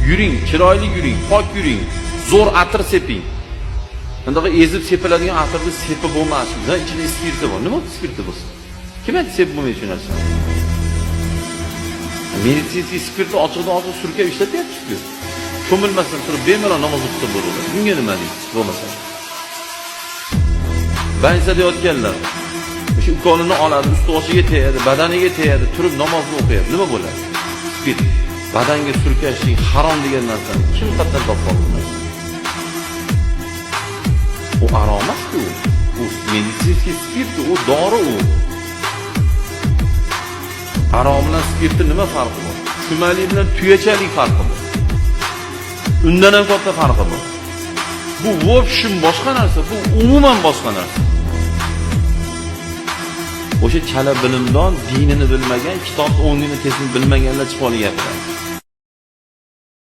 Yuring, chiroyli yuring, pok yuring, zo'r atir seping. Bundaqa ezib sepiladigan atirni sepib bo'lmas. Ichida spirti bor. Nima spirti bo'lsin? Kim aytdi sepib bo'lmaydi shu narsa? Медицинский spirtni ochiqdan ochiq surkab ishlatyapsiz-ku. Cho'milmasdan turib bemalol namoz o'qisa bo'ladi. Bunga nima deysiz bo'lmasa? Больница da yotganlar o'sha ukolini oladi, usti boshiga tegadi, badaniga tegadi, turib namozni o'qiyapti. Nima bo'ladi? Spirt badanga surkashlik harom degan narsani kim qayerdan topib oldi bu narsani? U aroq emas-ku. U медицинский spirt, u dori u. Aroq bilan spirtni nima farqi bor? Chumalik bilan tuyachalik farqi bor. Undan ham katta farqi bor. Bu в общем boshqa narsa, bu umuman boshqa narsa. O'sha chala bilimdon, dinini bilmagan, kitob o'ngini tesini bilmaganlar chiqib olib gapiradi.